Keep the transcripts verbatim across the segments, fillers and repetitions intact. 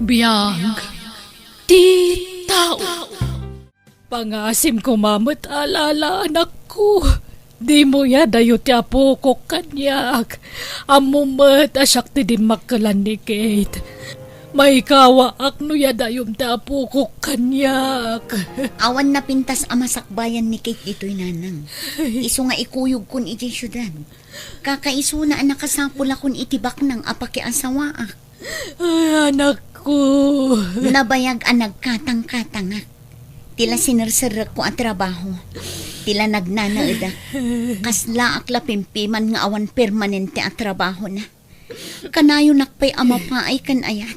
Biag ti tao. Pangasim koma met a, Lala, anakko. Dimo iyadayo ti apokok kaniak. Ammom met a siak ti dimmakkelan ni Kate. Maikawaak no iyadayom ti apokok kaniak. Awan napintas a masakbayan ni Kate ditoy, Nanang. Isu nga ikuyogkon idiay siudad. Kakaisuna a nakasapulakon iti baknang a pakiasawaak. Ay, anakko. Nabayag a nagkatangkatangak. Ti la sinerserrekko a trabaho. Ti la nagnanaedak. Kaslaak la pimpiman nga awan permanente a trabahona. Kanayonak pay a mapaay ken ayat.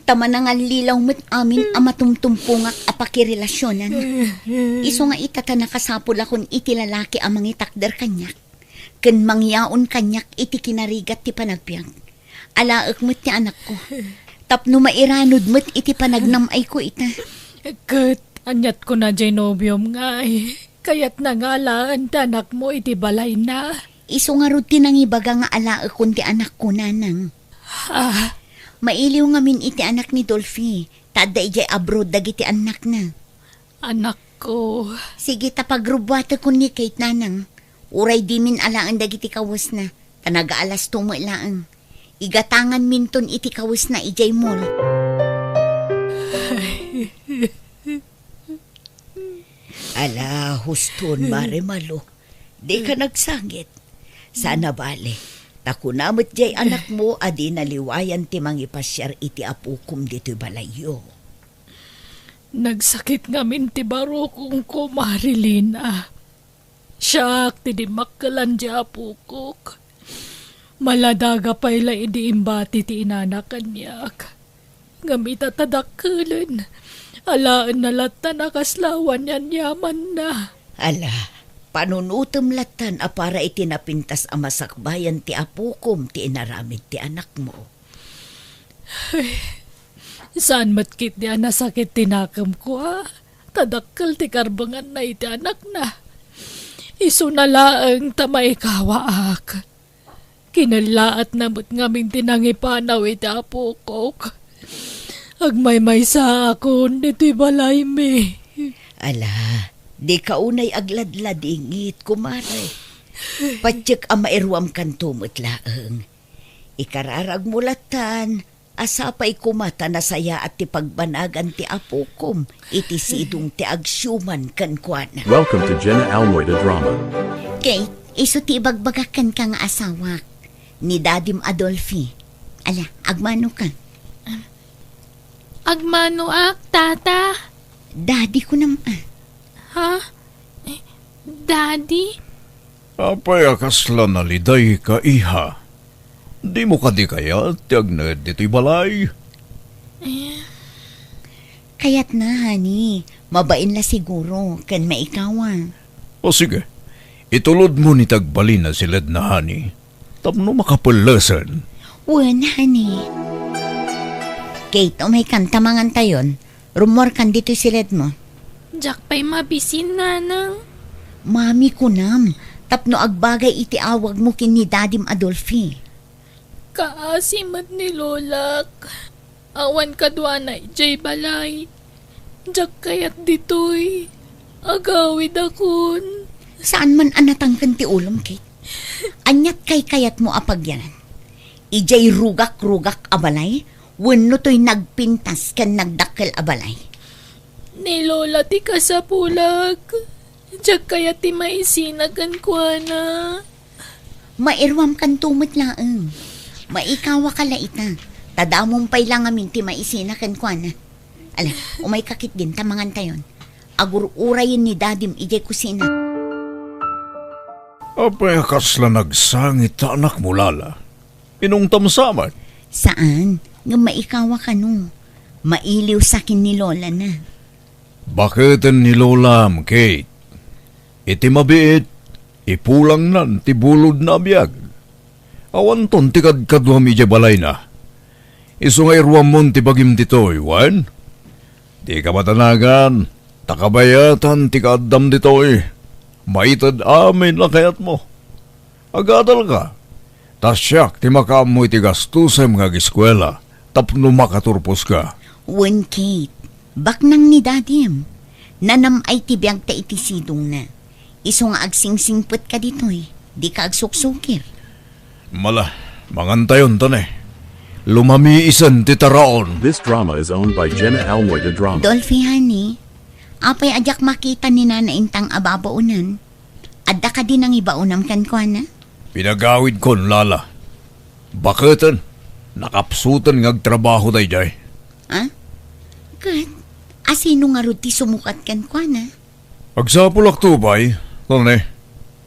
Ta manangallilaw met amin a matumtumpongak a pakirelasionan. Isu nga ita ta nakasapulakon iti lalaki a mangitakder kaniak ken mangyaon kaniak iti kinarigat ti panagbiag. Alaek met ti anakko. Tapno mairanod met iti panagnam-ayko ita. Ket aniat kuna diay nobiom ngay? Kayatna nga alaen ti anakmo iti balayna. Isu ngarud ti nangibaga nga alaekon ti anakko, Nanang. Ah. Mailiw ngamin iti anak ni Dolphy, ta adda idiay abroad dagiti annakna. Anakko. Sige ta pagrubbuatekon ni Kate, Nanang. Uray dimin alaen dagiti kawesna, ta nagaalasto met laeng. Igatanganminton iti kawesna idiay mall. Ala, huston, Mare Malo. Dika nagsangit. Saan a bale. Ta kuna met diay anakmo a dina liwayan ti mangipasiar iti apokom ditoy balayyo. Nagsakit ngamin ti barukongko, Marilyn a. Siak ti dimmakkelan diay apokok. Maladaga pay la idi imbati ti inana kaniak. Ngem ita ta dakkelen, alaenna lattan a kasla awan yamyamanna. Ala, panunotem lattan a para iti napintas a masakbayan ti apokom ti inaramid ti anakmo. Ay, saan met ketdi a nasakit ti nakemko a? Ta dakkel ti karbenganna iti anakna. Isuna laeng ta maikawaak. Kinellaatna met ngamin ti nangipanaw iti apokok. Agmaymaysaakon ditoy balaymi. Ala, dika unay agladladingit, kumare. Patiek a mairuamkanto met laeng. Ikararagmo lattan a sapay koma ta nasayaat ti pagbanagan ti apokom iti sidong ti agsiuman kenkuana. Welcome to Jenna Almoy the Drama. Kate, isu ti ibagbagak kenka nga asawak, ni Dadim Adolfi. Ala, agmanoka. Agmanoak, Tata. Daddy kunam a. Ha? Eh, Daddy? Apay a kasla nalidayka, iha? Dimo kadi kayat ti agnaed ditoy balay? Eh. Kayatna, honey. Mabain la siguro, ken maikawa. O sige, itulodmo ni ti agbalin a siledna, honey, tapno makapellesen. Wen, honey. Kate, umaykan ta mangantayon. Rummuarkan ditoy siledmo. Diak pay mabisin, Nanang. Mami kunam, tapno agbagay iti awagmo ken ni Dadim Adolfi. Kaasi met ni Lolak. Awan kaduana idiay balay. Diak kayat ditoy. Agawidakon. Saan man a natangken ti ulom, Kate? Aniat kaykayatmo a pagyanan? Idiay rugak-rugak a balay wenno toy nagpintas ken nagdakkel a balay? Ni Lola ti kasapulak. Diak kayat ti maisina kenkuana. Mairuamkanto met laeng. Maikawaka la ita. Ta damom pay la ngamin ti maisina kenkuana. Ala, umayka ketdin ta mangantayon. Agur-urayen ni Dadim idiay kusina. Apay a kasla nagsangit ta anakmo, Lala? Inungtam sa met? Saan, ngem maikawa kano. Mailiw sa ken ni Lola na. Baketen ni Lolam, Kate. Iti mabiit, ipulangnan ti bulodna a biag. Awanton ti kadkaduam idiay balayna. Isu nga iruammon ti bagim ditoy, wen? Dika madanagan, ta kabayatan ti kaaddam ditoy. Maited amin a kayatmo. Agadalka, ta siak ti makaammo iti gastosem nga ageskuela, Tapno makaturposka. Wen, Kate, baknang ni Dadim. Nanam-ay ti biagta iti sidongna. Isu nga agsingsingpetka ditoy, dika agsuksukir. Mala, mangantayon ta ne. Lumamiisen ti taraon. This drama is owned by Jenna Almoy de Drama. Dolphy, honey, apay a diak makita ni Nana Intang a babaonen? Adda kadi nangibaonam kenkuana? Pinagawidkon, Lala. Baketen, nakapsuten nga agtrabaho daydiay. Ah? Ket, asino ngarud ti sumukat kenkuana? Agsapulak to, bay, ta ne,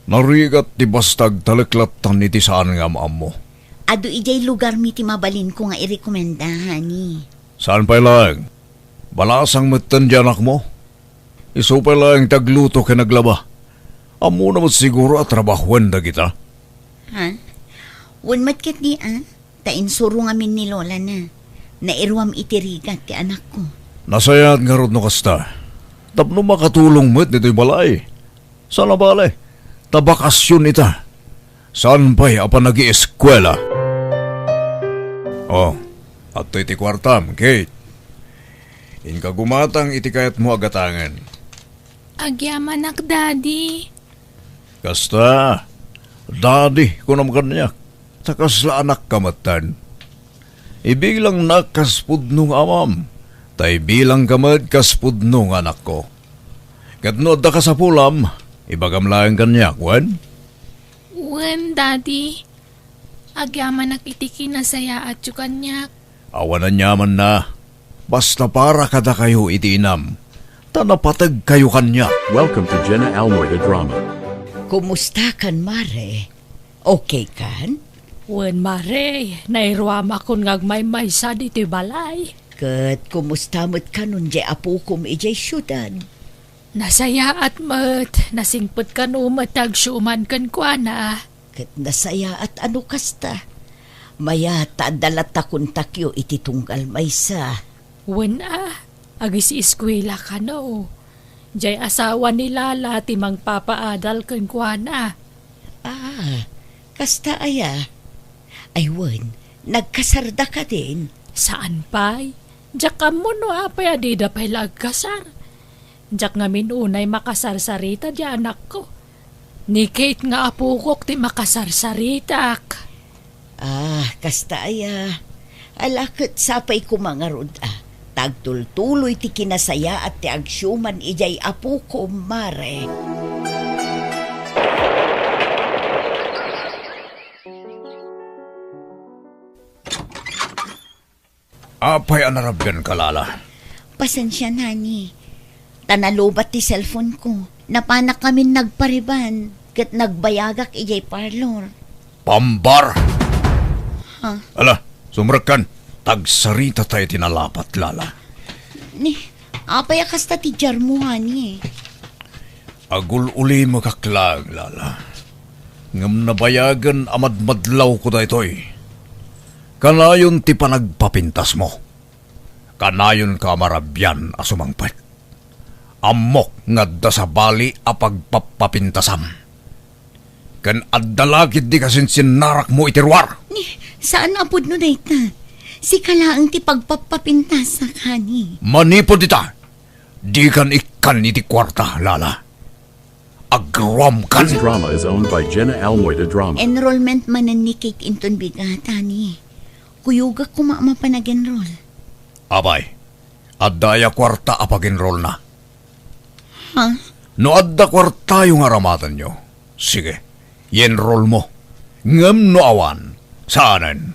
narigat ti basta agtaleklattan iti saan nga am-ammo. Adu idiay lugarmi ti mabalinko nga irekomenda, honey. Saan pay laeng? Balasang metten ti anakmo. Isu pay laeng ti agluto ken aglaba. Ammona met siguro a trabahoen dagita. Ha? Wen met ketdi, a? Ta insuro ngamin ni lolana. Nairuam iti rigat ti anakko. Nasayaat ngarud no kasta. Tapno makatulong met ditoy balay. Saan a bale, ta bakasion ita. Saan pay a panagieskuela. Oh, adtoy ti kuartam, Kate. Inka gumatang iti kayatmo a gatangen. Agyamanak, Daddy. Kasta, Daddy, kunam kaniak, ta kasla anakka metten. Ibilangnak kas pudno nga amam, ta ibilangka met kas pudno nga anakko. Ket no adda kasapulam, ibagam laeng kaniak, wen? Wen, Daddy. Agyamanak iti kinasayaatyo kaniak. Awan aniamanna. Basta para kadakayo iti inam, ta napategkayo kaniak. Welcome to Jenna Almoy the Drama. Kumusta kan, Mare? Okay kan? Wen, Mare, nairuamakon nga agmaymaysa ditoy balay. Ket kumusta met kanon diay apokom idiay siudad? Nasayaat met, nasingpet kano met ti agsiuman kenkuana. Ket nasayaat a no kasta. Mayat ta adda latta kontakyo iti tunggal maysa. Wen a, agis-iskuela kano. Diay asawa ni Lala ti mangpapaadal kenkuana. Ah, kasta aya? Ay wen, nagkasarda kadin? Saan pay? Diak ammo no apay a dida pay la agkasar. Diak ngamin unay makasarsarita diay anakko. Ni Kate nga apokok ti makasarsaritak. Ah, kasta aya. Ala ket sapay koma ngarud a. Ta agtultuloy ti kinasayaat ti agsiuman idiay apokom, Mare. Apay a narabianka, Lala? Pasensian, honey. Ta nalubat ti cellphone ko. Napanak ngamin nagpariban, ket nagbayagak idiay parlor. Pambar! Ha? Ala, sumrekkan. Tagsaritata iti nalapat, Lala. Ni, apay a kasta ti diarmo, honey? Agul-ulimekak laeng, Lala. Ngem nabayagen a madmadlawko daytoy. Kanayon ti panagpapintasmo. Kanayonka a marabian a sumangpet. Ammok nga adda sabali a pagpappapintasam. Ken adda la ketdi kasinsinnarakmo iti ruar. Ni, saan a pudno dayta. Sika laeng ti pagpappapintasak, honey. Manipud ita, dikan ikkan iti kuarta, Lala. Agruamkan. This drama is owned by Jenna Almoy de Drama. Enrollment manen ni Kate inton bigat, honey. Kuyogak koma a mapan ag-enroll. Apay, adda aya kuarta a pag-enrollna? Ha? No adda kuartayo nga aramatenyo, sige, i-enrollmo. Ngem no awan, saanen.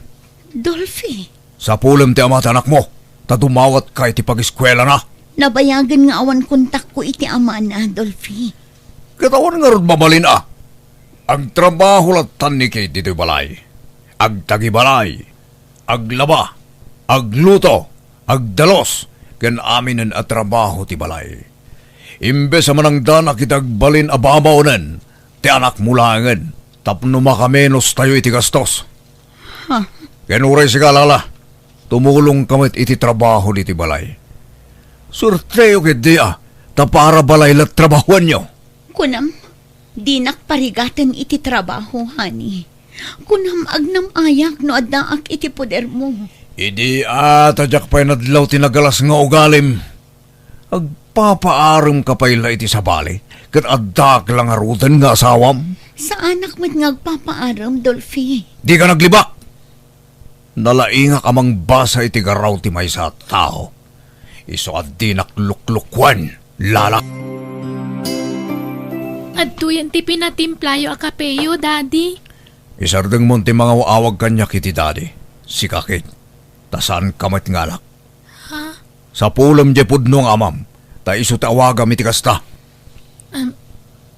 Dolphy. Sapulem ti ama ti anakmo, ta dumawatka iti pagiskuelana. Nabayagen nga awan kontakko iti amana, Dolphy. Ket awan ngarud mabalin a. Agtrabaho lattan ni Kate ditoy balay. Agtagibalay, aglaba, agluto, agdalus, ken aminen a trabaho ti balay. Imbes a manangdanak iti agbalin a babaonen, ti anakmo laengen, tapno makamenostayo iti gastos. Ha? Ken uray sika, Lala, tumulongka met iti trabaho ditoy balay. Suerteyo ketdi a, ta para balay la trabahoenyo. Kunam, dinak parigaten iti trabaho, honey. Kunam, agnam-ayak no addaak iti podermo. Idi a ta diak pay nadlaw ti nagalas nga ugalim, agpapaaremka pay la iti sabali, ket addaak la ngaruden nga asawam? Saanak met nga agpapaarem, Dolphy. Dika naglibak! Nalaingak a mangbasa iti garaw ti maysa a tao. Isu a dinak luklukuen, Lala. Adtoyen ti pinatimplayo a kapeyo, Daddy. Isardengmon ti mangaw-awag kaniak iti Daddy. Sika, Kate. Ta saanka met nga alak. Ha? Sapulem diay pudno nga amam, ta isu ti awagam iti kasta. Am,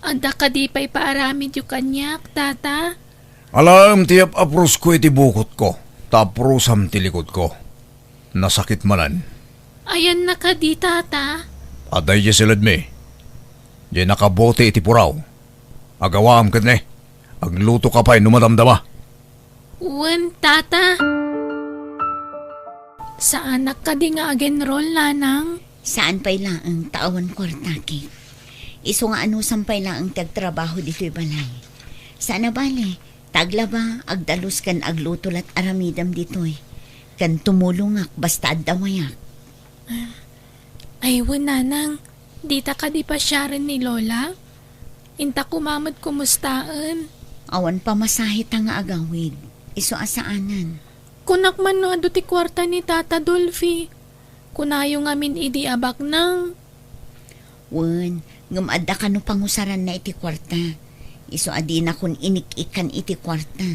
adda kadi pay paaramidyo kaniak, Tata? Alaem ti ap-aprosko iti bukotko, ta aprosam ti likudko. Nasakit manen. Ayanna kadi, Tata? Adda idiay siledmi. Diay nakabote iti puraw. Agawaam ketdi. Aglutoka pay no madamdama. Wen, Tata. Saanak kadi nga agenrol, Nanang? Saan pay laeng ta awan kuarta, Kate. Isu nga anusam pay laeng ti agtrabaho ditoy balay. Saan a bale, ta aglaba, agdalus ken agluto la't aramidem ditoy. Ken tumulongak basta adda wayak. Ay, wen, Nanang, dita kadi pasiaren ni Lola? Inta koma met kumustaen? Awan pamasahe ta nga agawid. Isu a saanen. Kunak man no adu ti kuarta ni Tata Dolphy. Kunayo ngamin idi a baknang. Wen, ngem adda kano pangusaranna iti kuarta. Isu a dinakon inik-ikkan iti kuarta.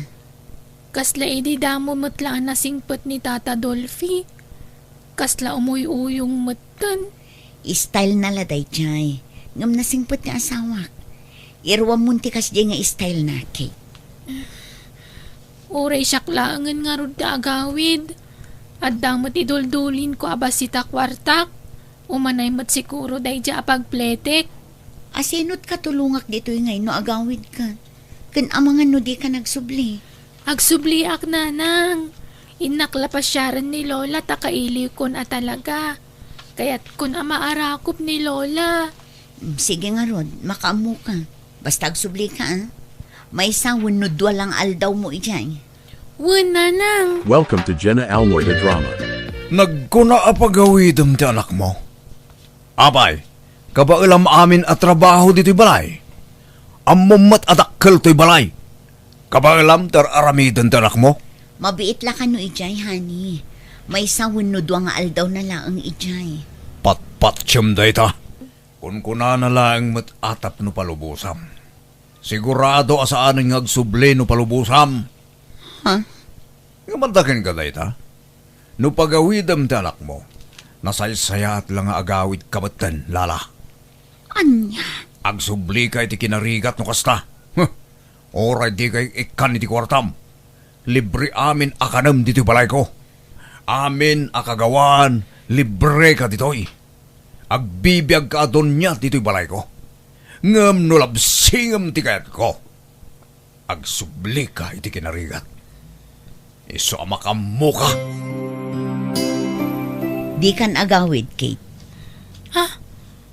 Kasla idi damo met la a nasingpet ni Tata Dolphy. Kasla umuy-uyong metten. Style na la daydiay. Ngem nasingpet ti asawak. Iruammon ti kasdiay nga style na, Kate. Uray siak laengen ngarud ti agawid. Adda met iduldulinko a bassit a kuartak. Umanay met siguro daydiay a pagpletek. Asino't katulongak ditoy ngay no agawidka? Ken amangan no dika nagsubli? Agsubliak, Nanang. Innak la pasiaren ni Lola ta kailiwkon a talaga. Kayatkon a maarakop ni Lola. Mm, sige ngarud, makaammoka. Basta agsublika, a. Maysa wenno dua la nga aldawmo idiay. Wen, Nanang. Welcome to Jenna Almoy the Drama. Nagkuna a pagawidem ti anakmo. Apay, kabaelam amin a trabaho ditoy balay? Ammom met a dakkel toy balay. Kabaelam ti ar-aramiden ti anakmo? Mabiit la kano idiay, honey. Maysa wenno dua nga aldawna laeng idiay. Patpatiem dayta. Kunkunana laeng met a tapno palubosam. Sigurado a saanen nga agsubli no palubosam. Ha? Ngem adda kenka dayta? No pagawidem ti anakmo, nasaysayaat la nga agawidka metten, Lala. Ania? Agsublika iti kinarigat no kasta. Huh! Uray dika ik-ikkan iti kuartam. Libre amin a kanem ditoy balayko. Amin a kagawaan, libreka ditoy. Agbibiagka a donia ditoy balayko. Ngem no labsingem ti kayatko, agsublika iti kinarigat. Isu a makaammoka. Dikan agawid, Kate. Ha?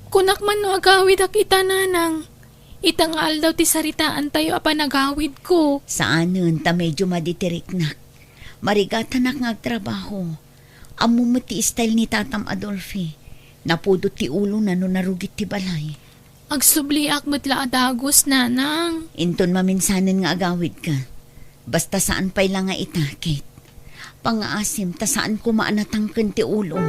Kunak man no agawidak ita, Nanang. Ita nga aldaw ti saritaantayo a panagawidko. Saanen ta medyo madi ti riknak. Marigatanak nga agtrabaho. Ammom met ti style ni Tatam Adolfi. Napudot ti ulona no narugit ti balay. Agsubliak met la a dagus, Nanang. Inton maminsanen nga agawidka. Basta saan pay la nga ita, Kate. Pangaasim ta saan koma a natangken ti ulom.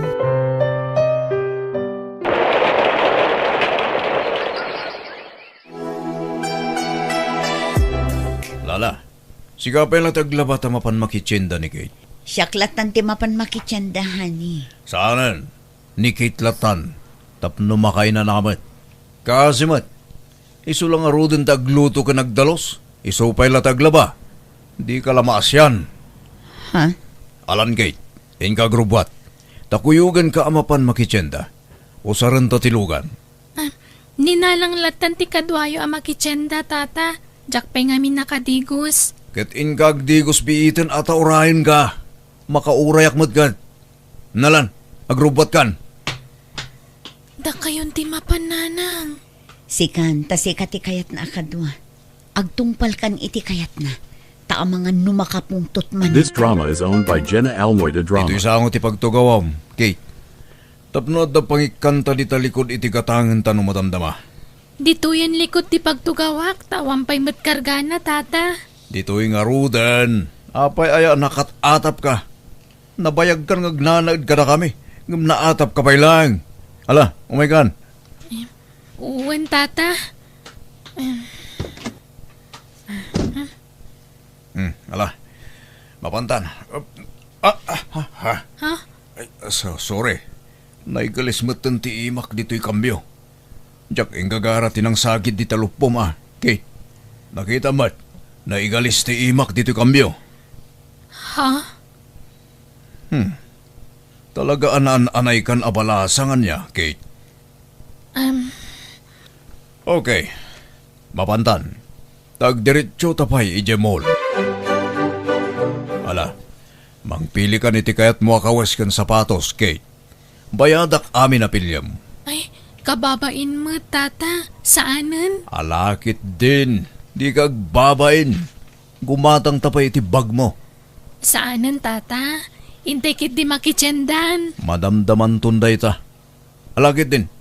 Lala, sika pay la ti aglaba ta mapan makitienda ni Kate. Siak latan ti mapan makitienda, honey. Saanen? Ni Kate latan, tapno makainana met. Kaasi met. Isu la ngaruden ti agluto ken agdalus. Isu pay la ti aglaba. Dika la maasian. Ha? Alan, Kate, inka agrubbuat. Ta kuyogenka a mapan makitienda. Usarenta ti lugan. Ah, ni Nanang latan ti kaduayo a makitienda, Tata. Diak pay ngamin nakadigus. Ket inka agdigus biiten a ta urayenka. Makaurayak met ket. Nalan, agrubbuatkan. Dakayon ti mapan, Nanang. Sikan, ta sika ti kayatna a kadua. Agtungpalkan iti kayatna. ta amangan no makapungtot man. This drama is owned by Jenna Almoy de Drama. Ditoy sango ti pagtugawam, Kate. Tapno adda pangikkanta dita likud iti gatangenta no madamdama. Ditoyen likud ti pagtugawak, ta awan pay met kargana, Tata. Ditoy ngaruden, apay aya nakat-atapka? Nabayagkan nga agnanaed kadakami, ngem naatapka pay laeng. Ala, umaykan. Wen, Tata. Hmm, ala. Mapantan. Ah, ah, ah, ah. Ha? Ay, so-, sorry. Naigalis metten ti imak ditoy kambio. Diak inggagara ti nangsagid dita luppom, a, Kate. Nakita met, naigalis ti imak ditoy kambio. Ha? Hmm. Talaga a naan-anaykan a balasangan niya, Kate. Em. Okay. Mapantan. Tagdiretso ta pay idiay mall. Ala, mangpilikan iti kayatmo a kawes ken sapatos, Kate. Bayadak amin a piliem. Ay, kababain met, Tata. Saanen? Ala ketdin, dika agbabain. Gumatangta pay iti bagmo. Saanen, Tata. Intay ketdi makitiendan. Madamdamanton dayta. Ala ketdin,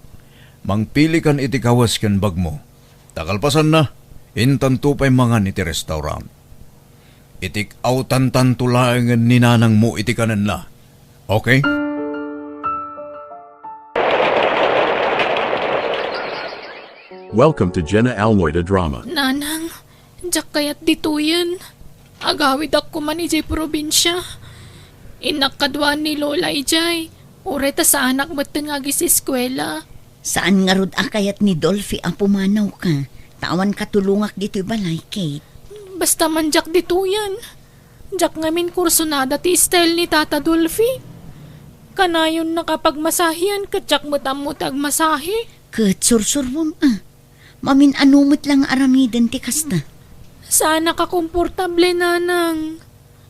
mangpilikan iti kawes ken bagmo. Ta kalpasanna, intanto pay mangan iti restaurant. Itik-awtantanto laengen ni nanangmo iti kanenna. Okay? Welcome to Jenna Almoy de Drama. Nanang, diak kayat ditoyen. Agawidak koman idiay probinsia. Innak kaduaan ni Lola idiay. Uray ta saanak metten nga agis-eskuela. Saan ngarud a kayat ni Dolphy a pumanawka, ta awan katulongak ditoy balay, Kate. Basta man diak ditoyen. Diak ngamin kursunada ti style ni Tata Dolphy. Kanayon nakapagmasahian ket diak met ammo ti agmasahi. Ket sursurom, a. Mamin-ano met la nga aramiden ti kasta. Saanak a komportable, Nanang.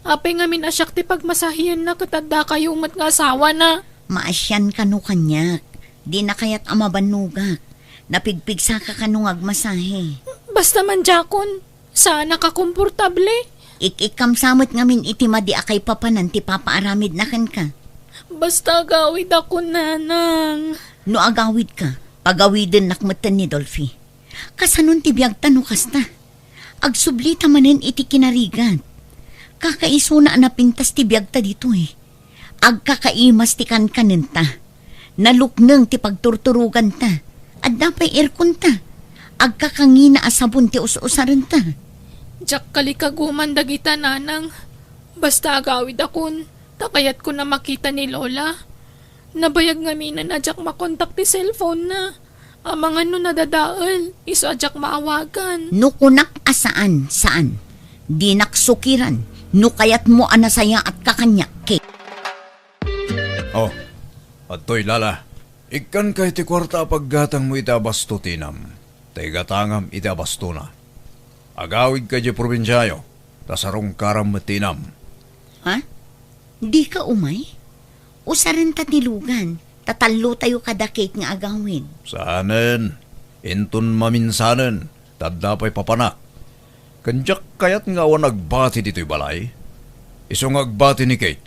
Apay ngamin a siak ti pagmasahienna ket addakayo met nga asawana? Maasian kano kaniak. Dina kayat a mabannogak. Napigpigsaka kano nga agmasahe. Basta man diakon, saanak a komportable. Ik-ikkam sa met ngamin iti madi a kaipapanan ti papaaramidna kenka. Basta agawidakon, Nanang. No agawidka, pagawidennak metten ni Dolphy. Kasanon ti biagta no kasta? Agsublita manen iti kinarigat. Kakaisuna a napintas ti biagta ditoy. Agkakaimas ti kankanenta. Nalukneng ti pagturturoganta. Adda pay airconta. Agkakangina a sabon ti us-usarenta. Diak kalikaguman dagita, Nanang. Basta agawidakon, ta kayatko a makita ni Lola. Nabayag ngamin a diak makontak ti cellphone-na. Amangan no nadadael, isu a diak maawagan. No kunak a saan, saan. Dinak sukiran. No kayatmo a nasayaatka kaniak, Kate. Oh, adtoy, Lala. Ikkanka iti kuarta a paggatangmo iti abasto ti inam. Ta igatangam iti abastona. Agawidka idiay probinsiayo, ta sarungkaram met ti inam. Ha? Dika umay? Usarenta ti lugan, ta tallotayo kada Kate nga agawid. Saanen, inton maminsanen, ta adda pay papanak. Ken diak kayat nga awan agbati ditoy balay. Isu nga agbati ni Kate.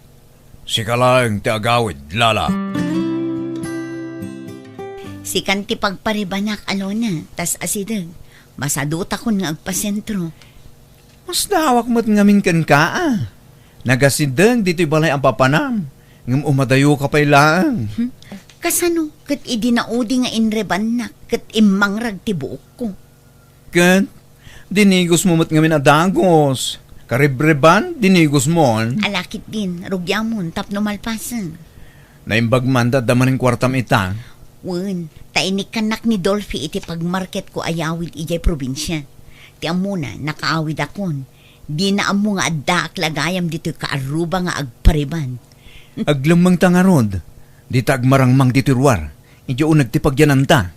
Sika laeng ti agawid, Lala. Sikan ti pagparibanak, Alona, tas asideg. Masadutakon nga agpasentro. Masdaawak met ngamin kenka, a. Nagasideg ditoy balay a papanam, ngem umadayoka pay laeng. Hmm? Kasano ket idi naudi nga inrebannak ket immangrag ti buokko? Ket dinigosmo met ngamin a dagus. Karibreban, dinigosmon. Ala ketdin, rugiamon tapno malpasen. Naimbag man da adda manen kuartam ita? Wen, ta inikkannak ni Dolphy iti pagmarketko a yawid idiay probinsia. Ti ammona, nakaawidakon. Dina ammo nga addaak la gayam ditoy kaarruba nga agpariban. Aglemmengta ngarud, dita agmarangmang ditoy ruar, idiay uneg ti pagyananta.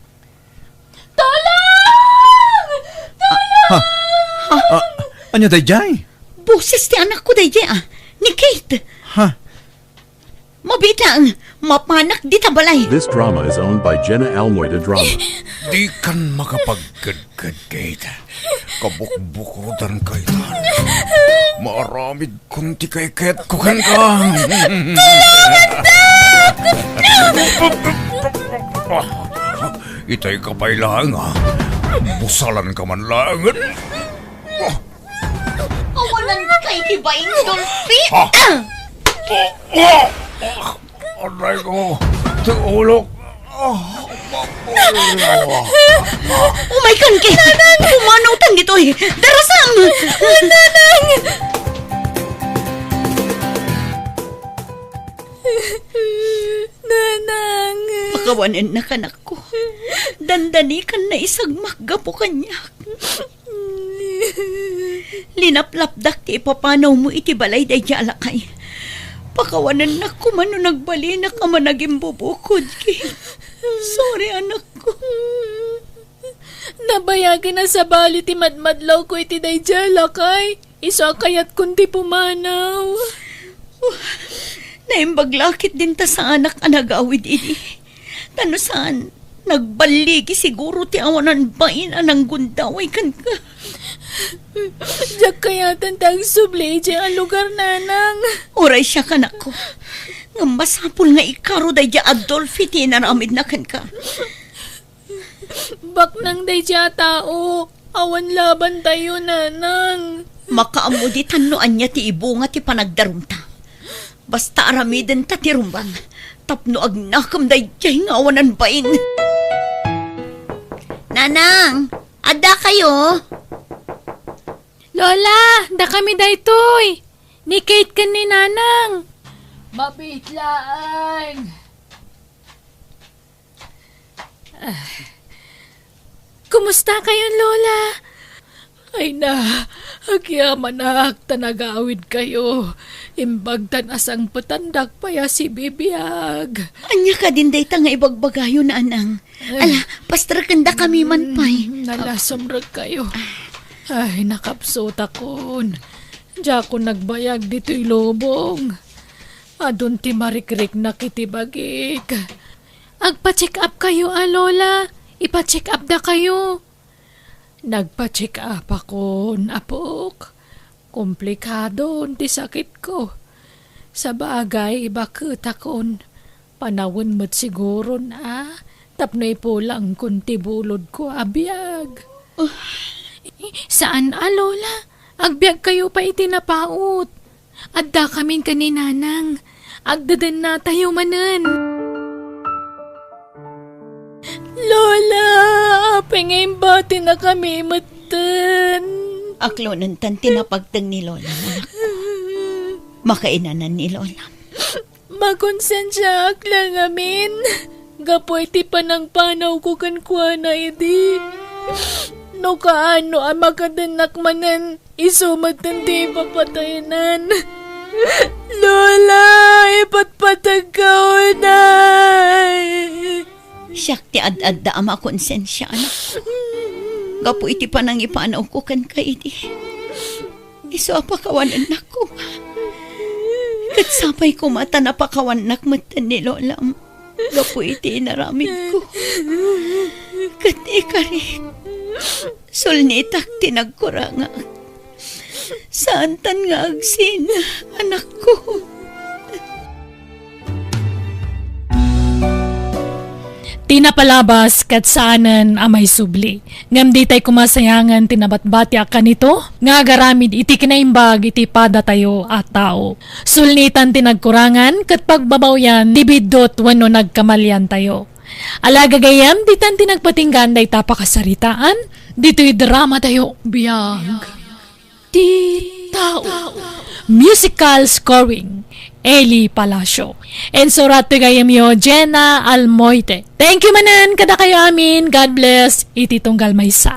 Tulong! Tulong! Ha? Ah, ania daydiay? Boses ti anakko daydiay, a. Ni Kate. Ha? Mabiit laeng, mapanak dita balay. This drama is owned by Jenna Almoy de Drama. Dikan makapagkedked, Kate. Kabukbukodanka ita. Maaramidkon ti kaykayatko kenka. Itay ka pay laeng, a. Busalanka man laengen. Awanan kay ti baing, Dolphy. Ah! Ah! Ah! Aray ko, ti ulok. Ah, mapulo. Umay kanki. Nanang! Pumanawtan ditoy. Darasam! Nanang! Nanang! Pakawanennak, anakko. Dandanikan naisagmak gapu kaniak. Linaplapdak ti ipapanawmo iti balay daydi a lakay. Pakawanennak koma no nagbalinak a managimbubukod, Kate. Sorry, anakko. Nabayagen a sabali ti madmadlawko iti daydi a lakay. Isu a kayatkon ti pumanaw. Naimbag la ket dinta saanak a nagawid idi. Ta no saan, nagballigi siguro ti awanan bain a nanggundaway kenka. Diak kayaten ti agsubli idiay a lugar, Nanang. Uray siak, anakko. Ngem masapul nga ikaro daydi a Dolphy ti inaramidna kenka. Baknang daydi a tao, awan labantayo, Nanang. Makaammo ditan no ania ti ibunga ti panagdarumta. Basta aramidenta ti rumbang tapno agnakem daydiay nga awanan bain. Nanang, adda kayo? Lola, dakami daytoy. Ni Kate ken ni Nanang. Mabiit laeng. Ah. Kumusta kayo, Lola? Ay na, agyamanak ta nagawid kayo. Imbag ta nasangpetandak pay a sibibiag. Ania kadin dayta nga ibagbagayo, Nanang? Ay. Ala, pastrekendakami man pay. Mm, nalasumrek kayo. Ay, nakapsutakon. Diakon nagbayag ditoy lubong. Adun ti marikriknak iti bagik. Agpa-check up kayo a, Lola. Ipa-check up da kayo. Nagpa-check up akon, apok. Komplikadon ti sakitko. Sabagay, baketakon. Panawen met siguron a tapno ipulangkon ti bulodko a biag. Ah. Saan a, Lola. Agbiag kayo pay iti napaut. Adda kamin ken ni Nanang. Agdedennatayo manen. Lola, apay nga imbatinakami metten? Aklonentan ti napagteng ni Lola, anak. Makainanan ni Lola. Makonsensiaak la ngamin gapu iti panangpanawko kenkuana idi. No kaano a makadennak manen, isu met ti ipapataynan. Lola, ipatpategka unay. Siak ti ad-adda a makonsensia, anak. Gapu iti panangipanawko kenka idi. Isu a pakawanennak koma. Ket sapay koma ta napakawannak metten ni Lolam gapu iti inaramidko. Ket ikarik, sulnitak ti nagkurangak. Saantan nga agsina, anakko. Ti napalabas ket saanen a maisubli. Ngem ditay koma sayangen ti nabatbatiak kanito nga agaramid iti kinaimbag iti padatayo a tao. Sulnitan ti nagkurangan ket pagbabawian ti biddut wenno nagkamaliantayo. Ala gagayyem, ditan ti nagpatinggaan dayta pakasaritaan ditoy dramatayo, Biag ti Tao. Musical scoring, Eli Palacio. Insurat ti gayyemyo, Jenna Almoite. Thank you manen kadakayo amin. God bless iti tunggal maysa.